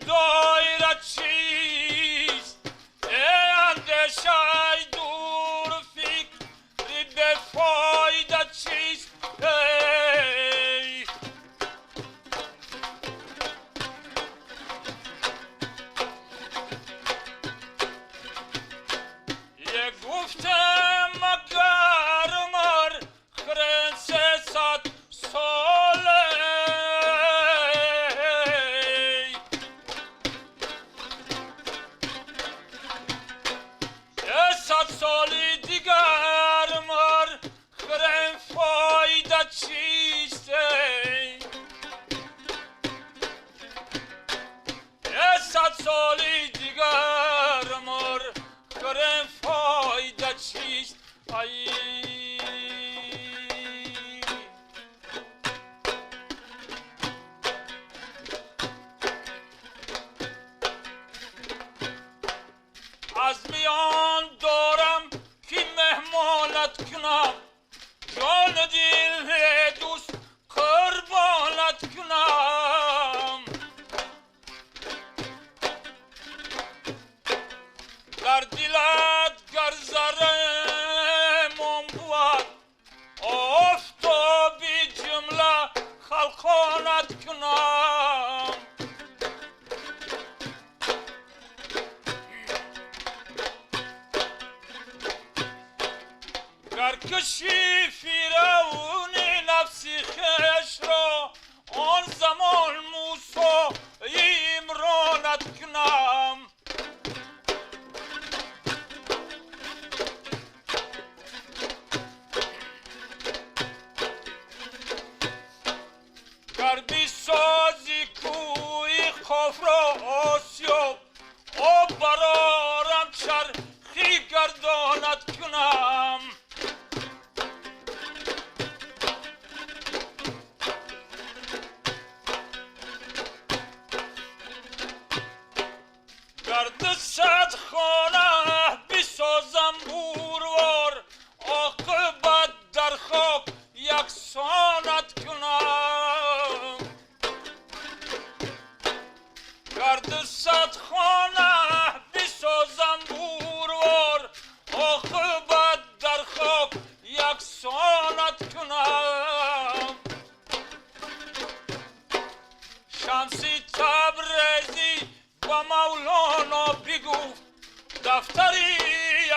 Доира чист? Эй андешаи дур, фикри бефоида чист? Эй یه گفتم مگر مر خرن 300 ساله، 300 سالی دیگر مر خرن فایده چیست؟ 300 سالی دیگر مر خرن فایده چیست؟ ای از میان دارم که مهمانت کنم، جان دل دوست قربانت کنم. در دلت گر ذره موم بود، آفتابی جمله خلقانت کنم. گر کشی فرعون نفسی خویش را، آن زمان موسی عمرانت کنم. گر بسازی کوی قاف را آسیاب، آب برآرم چرخی گردانت کنم. گر 200 خانه بسازم بوروار، عاقبت در خاک یکسانت کنم. گر 200 خانه بسازم بوروار، عاقبت در خاک یکسانت کنم. شمسی تبریزی با مولانا بگفت، دفتری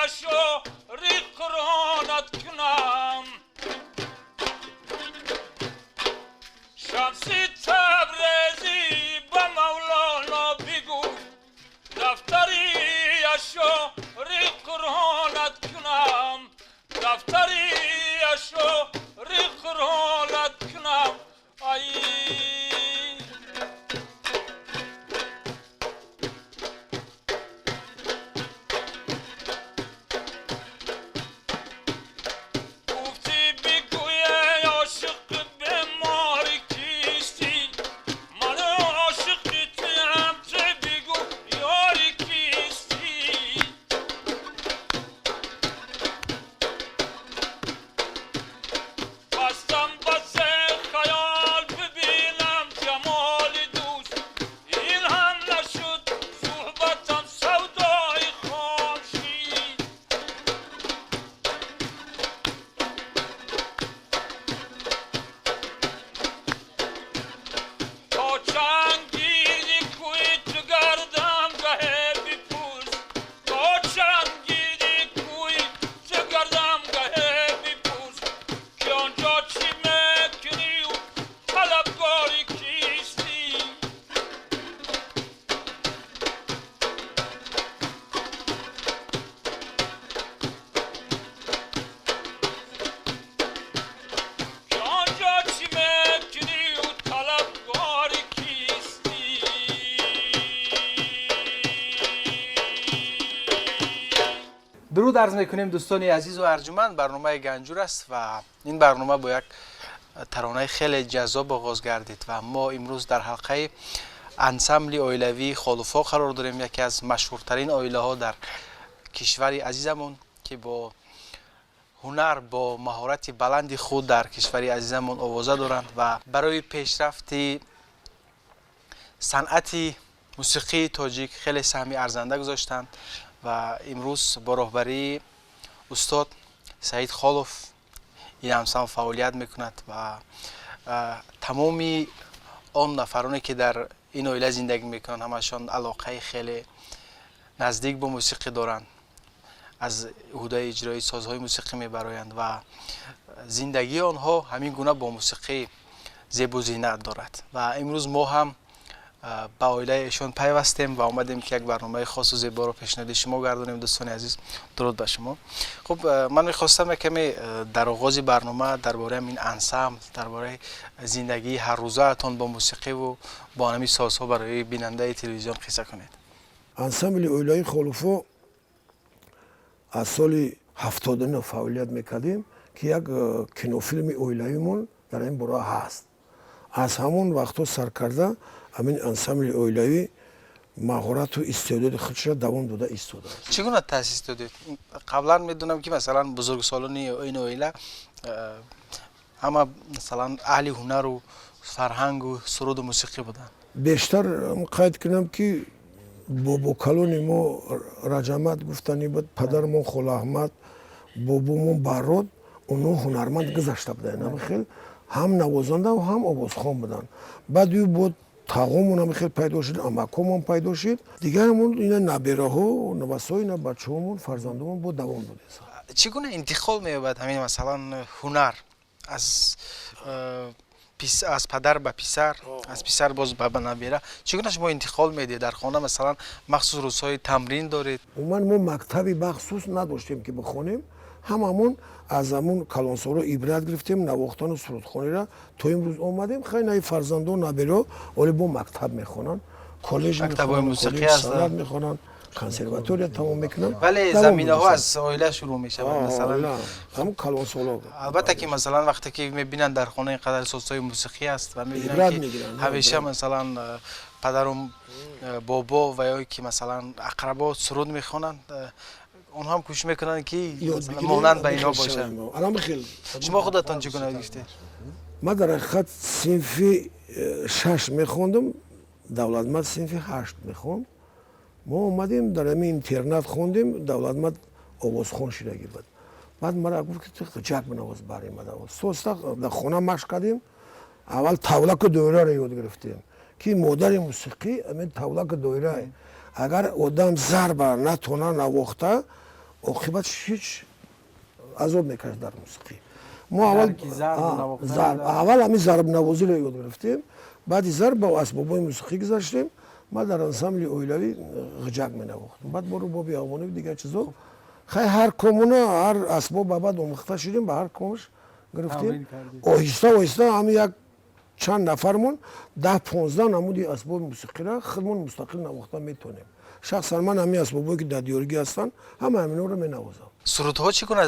اشعاری قرآنت کنم. شمسی تبریزی با مولانا بگفت، دفتری اشعاری قرآنت کنم. دفتری اشعاری قرآنت کنم. ای گفتی بگوی عاشق بیمار کیستی، من عاشق توام تو بگو یار کیستی. بستم بس خیال ببینم جمال دوست، این هم نشد صحبتم سودای خامشی. تا چند گیری کوی تو گردم گه بپرس، تا چند گیری کوی تو گردم گه بپرس، که آنجا چی میکنی و طلبگار کیستی؟ که آنجا چی میکنی و طلبگار کیستی؟ درود عرض میکنیم دوستان عزیز و ارجمند. برنامه گنجور است و این برنامه با یک ترانه خیلی جذاب آغاز گردید و ما امروز در حلقه انسامبل оилавии Холуфо қарор дорем, яке аз машҳуртарин оилаҳо дар кишвари азизамон, ки бо ҳунар, бо маҳорати баланди худ дар кишвари азизамон овоза доранд ва барои пешрафти санъати Мусиқии тоҷик хеле саҳми арзанда гузоштанд ва имрӯз бо роҳбарии устод Саид Холов ин ансамбл фаъолият мекунад ва тамоми он нафароне, ки дар ин оила зиндагӣ мекунанд, ҳамашон алоқаи хеле наздик бо мусиқӣ доранд, аз ӯҳдаи иҷрои созҳои мусиқӣ мебароянд ва зиндагии онҳо ҳамин гуна бо мусиқӣ зебу зинат дорад. Ва имрӯз мо ҳам ба оилаи эшон пайвастем ва омадем, ки як барномаи хосу зеборо пешниҳоди шумо гардонем. Дӯстони азиз, дуруд ба шумо. Хуб, ман мехостам якаме дар оғози барнома дар бораи ин ансамбл, дар бораи зиндагии ҳаррӯзаатон бо мусиқиву бо ҳамин созҳо барои бинандаи телевизион қисса кунед. Ансамбли оилаи Холуфо аз соли 79 фаъолият мекардем, ки як кинофилми оилавимон дар ин бора ҳаст. Аз ҳамон вақтҳо сар карда, ҳамин ансамбли оилавӣ маҳорату истеъдоди худшро давом дода истодааст. Чӣ гуна таъсис додед? Қаблан медонам, ки, масалан, бузургсолони ин оила ҳама, масалан, аҳли ҳунару фарҳангу суруду мусиқӣ буданд. Бештар қайд кунам, ки бобокалони мо Раҷамат гуфтанӣ буд, падарамон Холаҳмад, бобомон Баррод, онҳо ҳунарманд гузашта буданд, хел ҳам навозанда, ҳам овозхон буданд. Баъд ӯ бо тағомон ҳам хел пайдо шуд, амакомон пайдо шуд, дигарамон ина набераҳо, навасҳо, ина бачаҳомон, фарзандомон бо давом додеса. Чӣ гуна интиқол меёбад ҳамин, масалан, ҳунар аз падар ба писар, аз писар боз ба набера? Чӣ гуна шумо интиқол медиҳед дар хона? Масалан, махсус рӯзҳои тамрин доред? Умуман мо мактаби махсус надоштем, ки бихонем. Ҳамамон аз ҳамун калонсоло ибрат гирифтем, навохтану сурудхониро то имрӯз омадем. Хай, наи фарзандо, наберо оле бо мактаб мехонанд, коллеҷ санъат мехонанд, консерватория тамом мекунанд. Вале заминаҳо аз оила шурӯъ мешавад, масалан. Ҳамун калонсоло. Албатта, ки, масалан, вақте ки мебинанд, дар хона ин қадар созҳои мусиқӣ аст ва мебинанд, ки ҳамеша, масалан, падару бобо ва ё ки, масалан, ақрабо суруд мехонанд, онҳо ҳам кӯшиш мекунанд, ки монанд ба инҳо бошанд. Шумо худатон чӣ гуна гирифтед? Ман дар ҳақиқат синфи шаш мехондам, Давлатмад синфи ҳашт мехонд. Мо омадем, дар ҳамин интернат хондем. Давлатмад овозхон шидагӣ буд. Баъд мара гуфт, ки ту ғиҷак бинавоз. Баримада соста дар хона машқ кардем. Аввал тавлаку доираро ёд гирифтем, ки модари мусиқӣ ҳамин тавлаку доира. Агар одам зарба натона навохта, оқибат ҳеҷ азоб мекашад дар мусиқӣ. Мо аввал ҳамин зарбнавозиро ёд гирифтем, баъди зарб ба асбобҳои мусиқӣ гузаштем. Ман дар ансамбли оилавӣ ғиҷак менавохтам, баъд бо рубоби афғонӣ, дигар чизо. Хай, ҳар комуна ҳар асбоб ба баъд омӯхта шудем, ба ҳар комаш гирифтем. Оҳиста оҳиста ҳамин як чанд нафармон 10-15 намуди асбоби мусиқиро худмон мустақил навохта метавонем. Шахсан ман ҳамин асбобҳое, ки дар диёргӣ ҳастанд, ҳама ҳаминҳоро менавозам. Сурудҳо чӣ гуна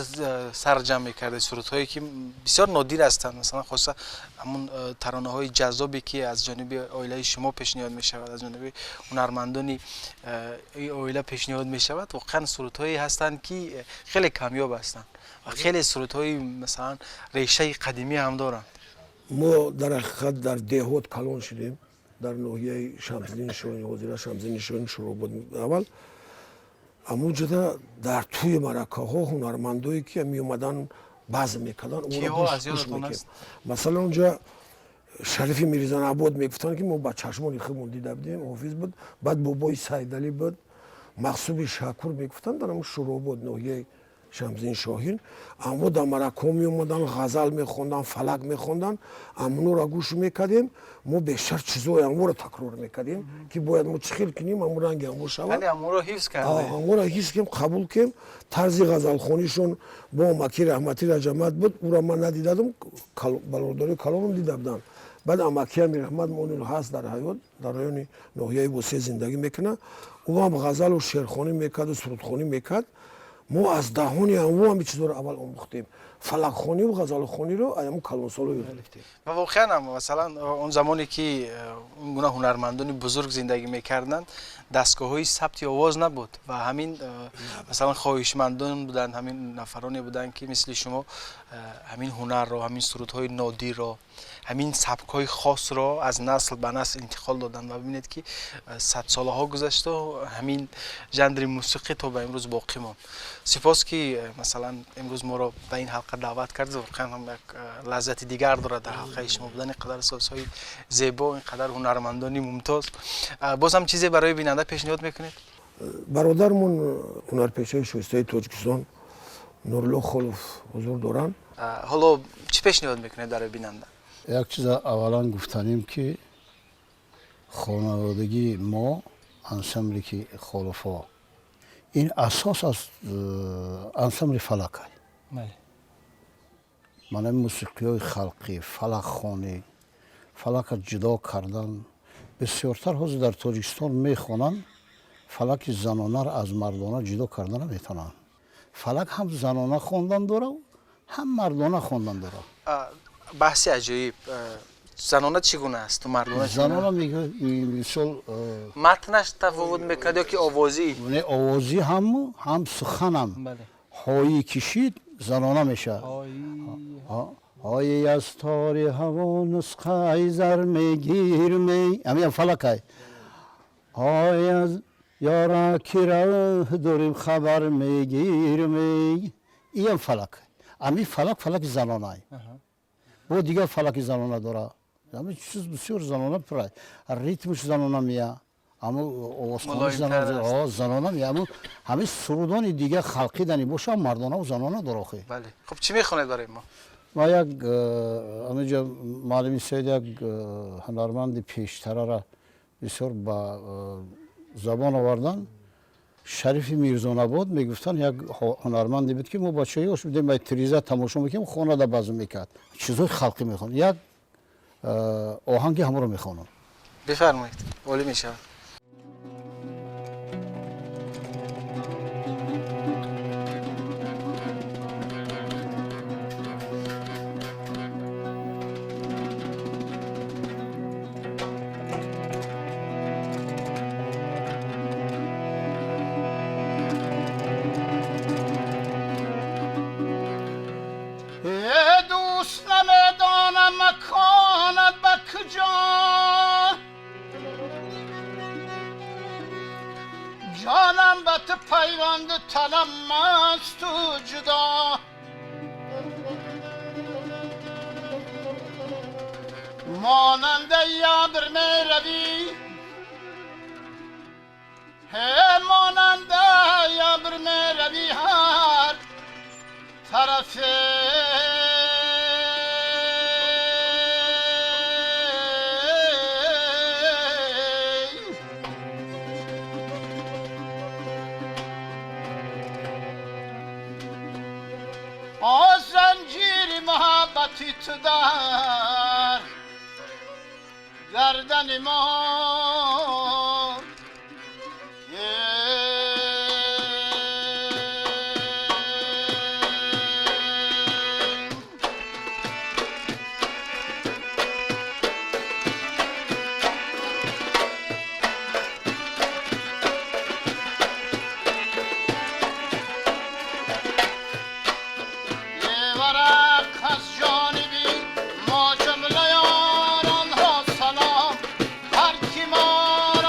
сарҷамъ мекардед? Сурудҳое, ки бисёр нодир ҳастанд, масалан, хоса ҳамун таронаҳои ҷаззобе, ки аз ҷониби оилаи шумо пешниҳод мешавад, аз ҷониби ҳунармандони оила пешниҳод мешавад, воқеан сурудҳое ҳастанд, ки хеле камёб ҳастанд ва хеле сурудҳои, масалан, решаи қадимӣ ҳам доранд. Мо дар ҳақиқат дар деҳот калон шудем, дар ноҳияи Шамсиддини Шоҳин, ҳозира Шамсиддини Шоҳин, Шуробод. Аввал ҳамунҷода дар тӯи маъракаҳо ҳунармандое, ки меомадан, базм мекардан. Масалан, онҷа Шарифи Мирзанабод мегуфтанд, ки мо ба чашмони худмон дида будем, ҳофиз буд. Баъд бобои Сайдалӣ буд, Мақсуби Шакур мегуфтанд, дар ҳамун Шуробод, ноҳияи Шамсиддин Шоҳин. Аммо дар маъракаҳо меомадан, ғазал мехондан, фалак мехондан, амнуро гӯш мекардем. Мо бештар чизҳои амворо такрор мекардем, ки бояд мо чӣ хел кунем, аму ранги амво шавад. Амворо ҳифз кунем, қабул кунем. Тарзи ғазалхонишон бо амаки раҳматӣ Раҷамат буд. Ӯро ман надидадам, бародари калонам дида буданд. Баъд амакиам раҳмат монил ҳаст дар ҳаёт, дар райони ноҳияи Восеъ зиндагӣ мекунад. Ӯ ҳам ғазалу шеърхонӣ мекарду сурудхонӣ мекард. Мо аз даҳони амво ҳами чизҳоро аввал омӯхтем. Фалакхониву ғазалхониро аямо калонсоло ёд гирифтем. Ва воқеан ҳам, масалан, он замоне ки он гуна ҳунармандони бузург зиндагӣ мекарданд, дастгоҳҳои сабти овоз набуд ва ҳамин, масалан, хоҳишмандон буданд, ҳамин нафароне буданд, ки мисли шумо ҳамин ҳунарро, ҳамин сурудҳои нодирро, ҳамин сабкҳои хосро аз насл ба насл интиқол доданд. Ва бибинед, ки садсолаҳо гузашту ҳамин жанри мусиқӣ то ба имрӯз боқӣ монд. Сипос, ки масалан, имрӯз моро ба ин ҳалқа даъват кардед. Воқеан ҳам як лаззати дигар дорад дар ҳалқаи шумо будан, ин қадар созҳои зебо, ин қадар ҳунармандони мумтоз. Боз ҳам чизе барои бинанда пешниҳод мекунед? Бародармон, ҳунарпешаи шоистаи Тоҷикистон Нурулло Холов ҳузур доранд. Ҳоло чӣ пешниҳод мекунед барои бинанда? Як чиза аввалан гуфтанем, ки хонаводагии мо, ансамбле ки Холофо, ин асос аз ансамбли фалакай. Мана, мусиқиҳои халқӣ, фалакхонӣ, фалака ҷудо кардан бисёртар. Ҳозир дар Тоҷикистон мехонанд, фалаки занонаро аз мардона ҷудо карда наметавонанд. Фалак ҳам занона хондан дора, ҳам мардона хондан дора. Баҳси аҷоиб. Занона чӣ гуна аст, мардона? Занона, мисол, матнаш тафовут мекунад ё ки овозӣ? Не, овозӣ ҳаму ҳам суханам. Ҳои кишид, занона мешавад. Ҳои аз тори ҳаво нусхаи зар мегирмей, ҳамин фалакай. Ҳой аз ёра ки раҳ дорим, хабар мегирмей, иам фалак. Ами фалак, фалаки занонай. Бо дигар фалаки занона дора. Ами чиз бисёр занона пурай, ритмш занона мия, амо овозхониш занона мия. Амо ҳамин сурудони дигар халқӣ дани боша, мардонаву занона дора охи. Бале, хуб, чӣ мехонед барои мо? Ма як амиҷа муаллими Саид як ҳунарманди пештарара бисёр ба забон овардан. Шарифи Мирзонабод мегуфтанд, як ҳунарманде буд, ки мо бачаёш будем, ба тиреза тамошо мекардем, хонада базм мекард, чизҳои халқӣ мехонд. Як оҳанги ҳамонро мехонам. Бифармоед, олӣ мешавад. Дӯст, намедонам маконат ба куҷо, ҷонам ба ту пайванду танам аз ту ҷудо. Монандаи абр меравӣ, монандаи абр меравӣ ҳар тарафе. Занҷири муҳаббати ту дар гардани мо. Аз ҷониби мо ҷумла ёронро салом, ҳар ки моро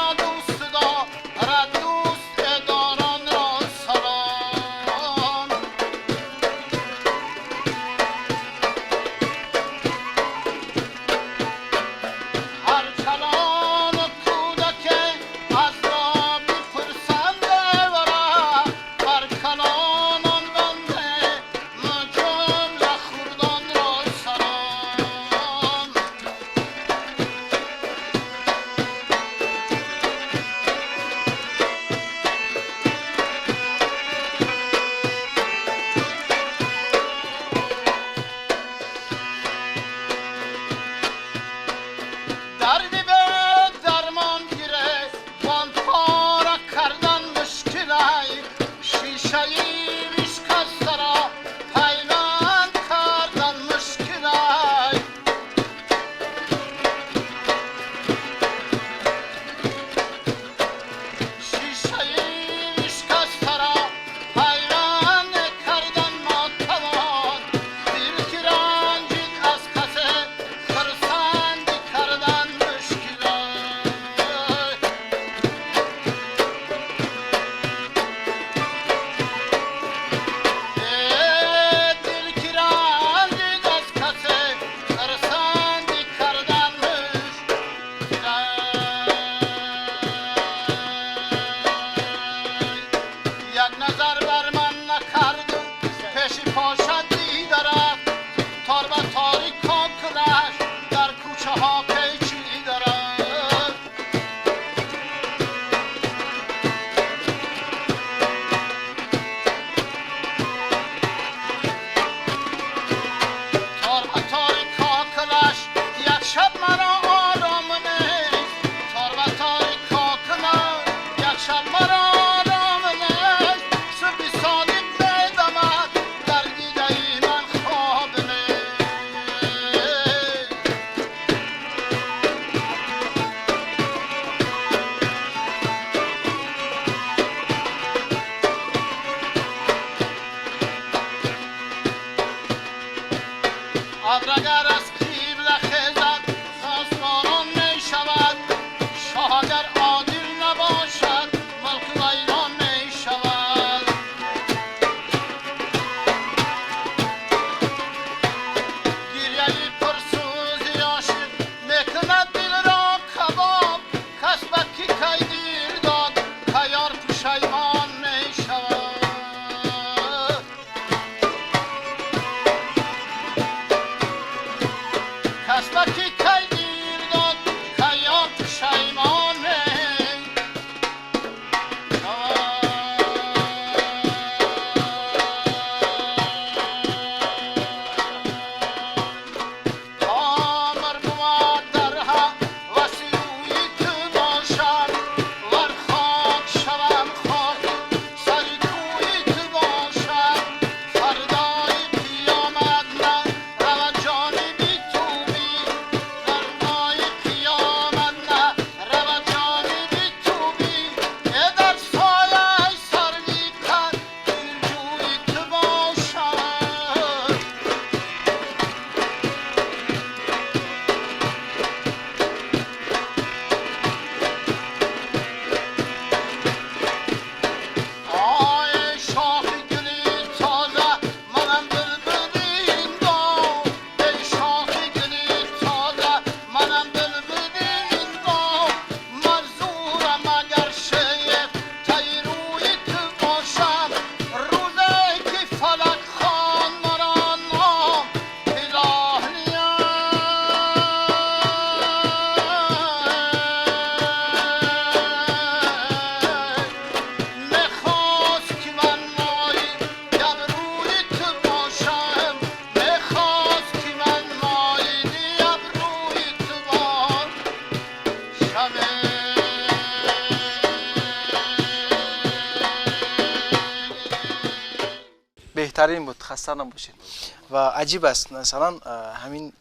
Беҳтарин буд, хаста набошед. Ва аҷиб аст, масалан, ҳамин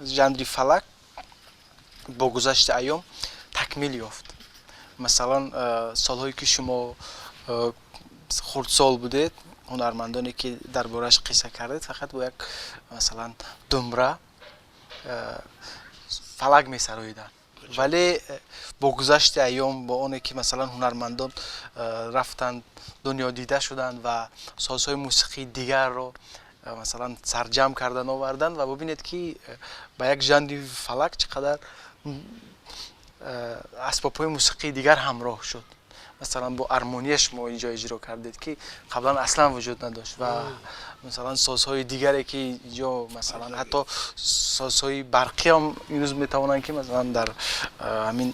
жанри фалак бо гузашти айём такмил ёфт. Масалан, солҳое ки шумо хурдсол будед, ҳунармандоне ки дар борааш қисса кардед, фақат бо як, масалан, думра фалак месароиданд. Вале бо гузашти айём, бо оне ки, масалан, ҳунармандон рафтанд, дунёдида шуданд ва созҳои мусиқии дигарро, масалан, сарҷамъ кардан оварданд, ва бубинед, ки ба як жанри фалак чӣ қадар асбобҳои мусиқии дигар ҳамроҳ шуд. Масалан, бо армония шумо инҷо иҷро кардед, ки қаблан аслан вуҷуд надошт, ва масалан, созҳои дигаре, ки инҷо, масалан, ҳатто созҳои барқӣ ҳам имрӯз метавонанд, ки, масалан, дар ҳамин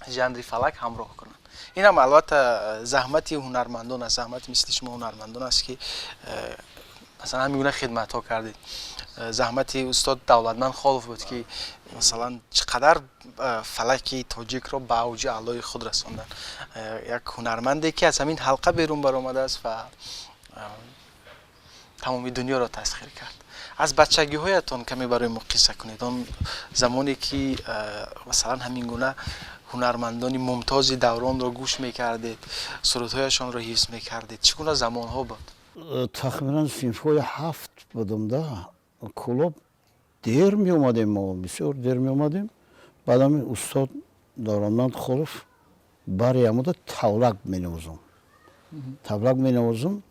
жанри фалак ҳамроҳ кунанд. Инам албатта заҳмати ҳунармандон аст, заҳмати мисли шумо ҳунармандон аст, ки, масалан, ҳамин гуна хидматҳо кардед. Заҳмати устод Давлатманд Холов буд, ки, масалан, чӣ қадар фалаки тоҷикро ба авҷи аълои худ расонданд. Як ҳунарманде, ки аз ҳамин ҳалқа берун баромадааст ва тамоми дунёро тасхир кард. Аз бачагиҳоятон каме барои мо қисса кунед, он замоне ки, масалан, ҳамин гуна ҳунармандони мумтози давронро гӯш мекардед, сурудҳояшонро ҳифз мекардед. Чӣ гуна замонҳо буд? Тахминан синфҳои 7 будам да Кӯлоб. Дер меомадем мо, бисёр дер меомадем. Баъдам устод Давлатманд Холов бари амуда тавлак менавозум, тавлак менавозум.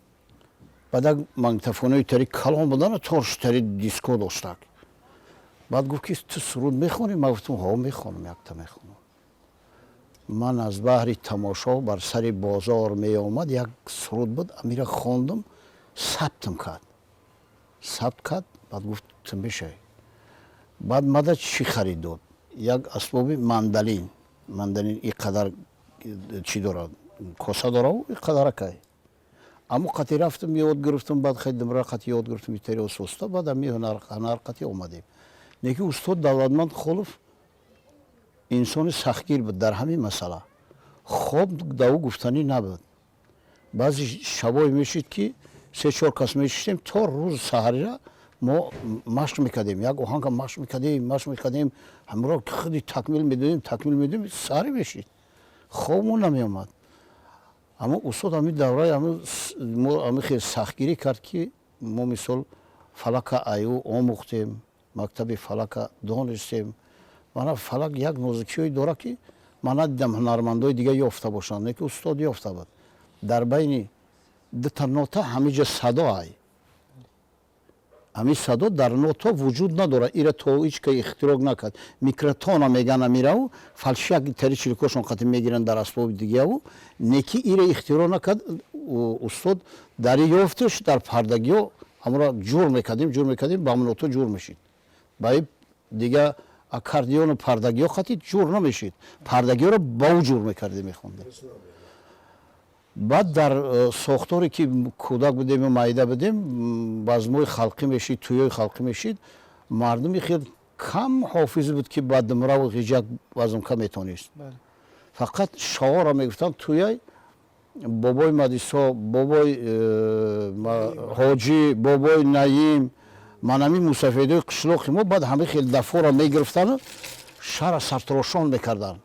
Баъд як магнитофонои тари калон будана, торштари диско доштак. Баъд гуфт, ки ту суруд мехонӣ? Ман гуфтам: «Ҳо, мехонам, якта мехонам». Ман аз баҳри тамошо бар сари бозор меомад, як суруд буд, амира хондум, сабтм кард, сабт кард. Баъд гуфт: «Ту мешавӣ». Баъд мада чӣ харид дод? Як асбоби мандалин. Мандалин и қадар чӣ дорад, коса дораву и қадаракай. Аммо қати рафтам, ёд гирифтам. Баъд хеле думра қати ёд гирифтам, итари ососта. Баъд ами ҳунар қати омадем. Лекин устод Давлатманд Холов инсони сахтгир буд дар ҳамин масъала. Хоб даву гуфтанӣ набуд. Баъзе шабое мешид, ки се чор кас мешиштем, то рӯз саҳарира мо машқ мекардем, як оҳанга машқ мекардем, машқ мекардем, ҳамро худи такмил медодем, такмил медодем, саҳарӣ мешид, хобмон намеомад. Аммо устод ҳамин давраи мо ҳамин хел сахтгирӣ кард, ки мо, мисол, фалака аю омӯхтем, мактаби фалака донистем. Мана, фалак як нозукиҳое дорад, ки ман надидам ҳунармандои дига ёфта бошанд, не ки устод ёфта буд. Дар байни дута нота ҳамиҷа садо ай, ҳамин садо дар нота вуҷуд надорад. Ира то ҳеҷ ка ихтироъ накард. Микротона меган амираву фальшак тари чиликошон қати мегиранд дар асбоби дигаву, неки ира ихтироъ накард устод. Дар ёфташ дар пардагиҳо ҳамора ҷур мекардем, ҷур мекардем, ба нота ҷур мешид. Ба дига аккордеону пардагиҳо қати ҷур намешид, пардагиҳоро ба ӯ ҷур мекардем, мехондем. Баъд дар сохторе ки кӯдак будему майда будем, базмои халқӣ мешид, тӯёи халқӣ мешид, мардуми хел кам ҳофиз буд, ки ба думраву ғиҷак вазмка метонист. Фақат шоҳоро мегуфтанд, тӯяй бобои Мадисо, бобои Ҳоҷӣ, бобои Наим, манами мусафедои қишлоқи мо. Баъд ҳамаи хел дафора мегирифтану шара сартарошон мекарданд,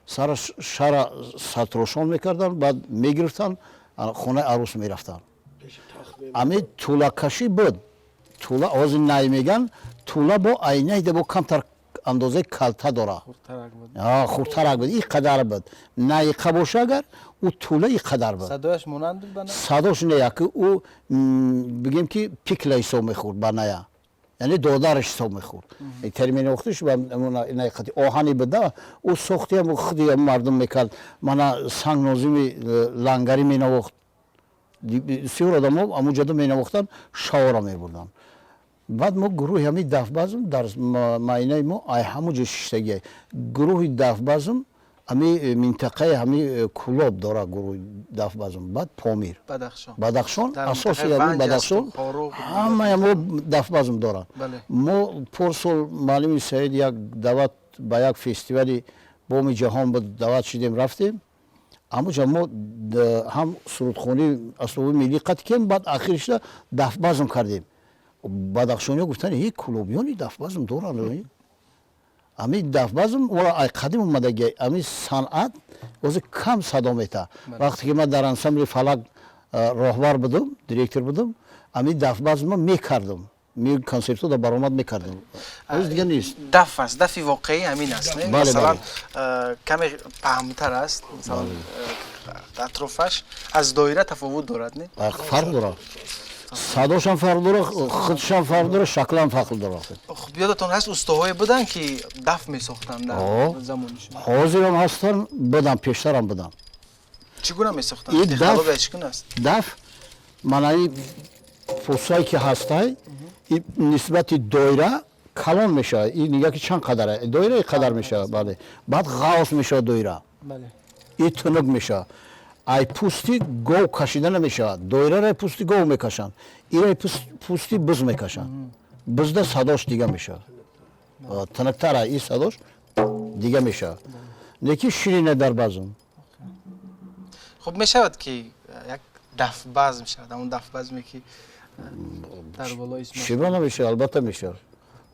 шара сартарошон мекарданд, баъд мегирифтанд, хонаи арӯс мерафтанд. Ами тӯлакашӣ буд. Тӯла ҳозир най меган, тӯла бо айнайда бо камтар андозаи калта дора, хурдтарак буд, и қадар буд. Найқа боша агар, ӯ тӯла и қадар буд. Садояш монанд буд ба най? Садош не, яки ӯ бигем, ки пикла ҳисоб мехӯрд ба ная, яъне додараш ҳисоб мехӯрд. Термини вақтиш найқати оҳани буда, ӯ сохтиам худи мардум мекард. Мана, Санг Нозими Лангарӣ менавохт, бисёр одамо амуҷода менавохтанд, шаора мебурданд. Баъд мо гурӯҳи ҳамин дафбазм дар майнаи мо ай ҳамун ҷо шиштагия. Гурӯҳи дафбазм ҳами минтақаи ҳами Кулоб дора, гурӯҳи дафбазм. Баъд Помир, Бадахшон, асоси ҳамин Бадахшон ҳамаи мо дафбазм дорад. Мо порсол муаллими Саид як даъват ба як фестивали Боми ҷаҳон буд, даъват шудем, рафтем. Ҳамуҷа мо ҳам сурудхонӣ, асбоби миллӣ қатъ кардем, баъд ахиришда дафбазм кардем. Бадахшониҳо гуфтанд: «Е, кулобиёни дафбазм доранд». Ами дафбазм ай қадим омадаги, ами санъат ози кам садо мета. Вақте ки ман дар ансамбли «Фалак» роҳбар будум, директор будум, ами дафбазма мекардум, консертҳо да баромад мекардем. Оз дига нест. Даф аст, дафи воқеӣ ҳамин аст, не? Масалан, каме паҳмтар аст, масалан, атрофаш аз доира тафовут дорад, не? Фарқ дорад, садошам фарқ дорад, худшам фарқ дорад, шаклам фарқ дорад. Хуб, ёдатон ҳаст, устоҳое буданд, ки даф месохтанд дар замони шумо? Ҳозирам ҳастанд, будам, пештарам будам. Чӣ гуна месохтанд? Технология чӣ гуна аст? Даф манаи пӯсае ки ҳастай, нисбати доира калон мешавад. И нигаҳ, ки чанд қадара доира, қадар мешавад, бале. Баъд ғавс мешавад доира, и тунук мешавад. Ай пӯсти гов кашида намешавад. Доираро пӯсти гов мекашанд, ира пӯсти буз мекашанд. Бузда садош дига мешавад, тунуктара, и садош дига мешавад, лекин ширине дар базм. Хуб, мешавад, ки як дафбазм шавад, ҳамон дафбазме, ки дар болои? Чиба намешавад? Албатта, мешавад.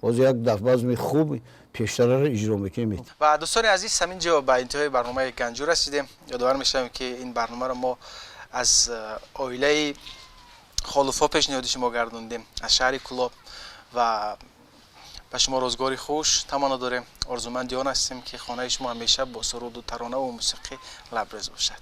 Боз як дафбазми хуб пештараро иҷро мекунем. Ва дӯстони азиз, ҳамин ҷо ба интиҳои барномаи «Ганҷур» расидем. Ёдовар мешавем, ки ин барномаро мо аз оилаи Холуфо пешниҳоди шумо гардондем, аз шаҳри Кулоб, ва ба шумо рӯзгори хуш таманно дорем. Орзуманди он ҳастем, ки хонаи шумо ҳамеша бо суруду таронаву мусиқӣ лабрез бошад.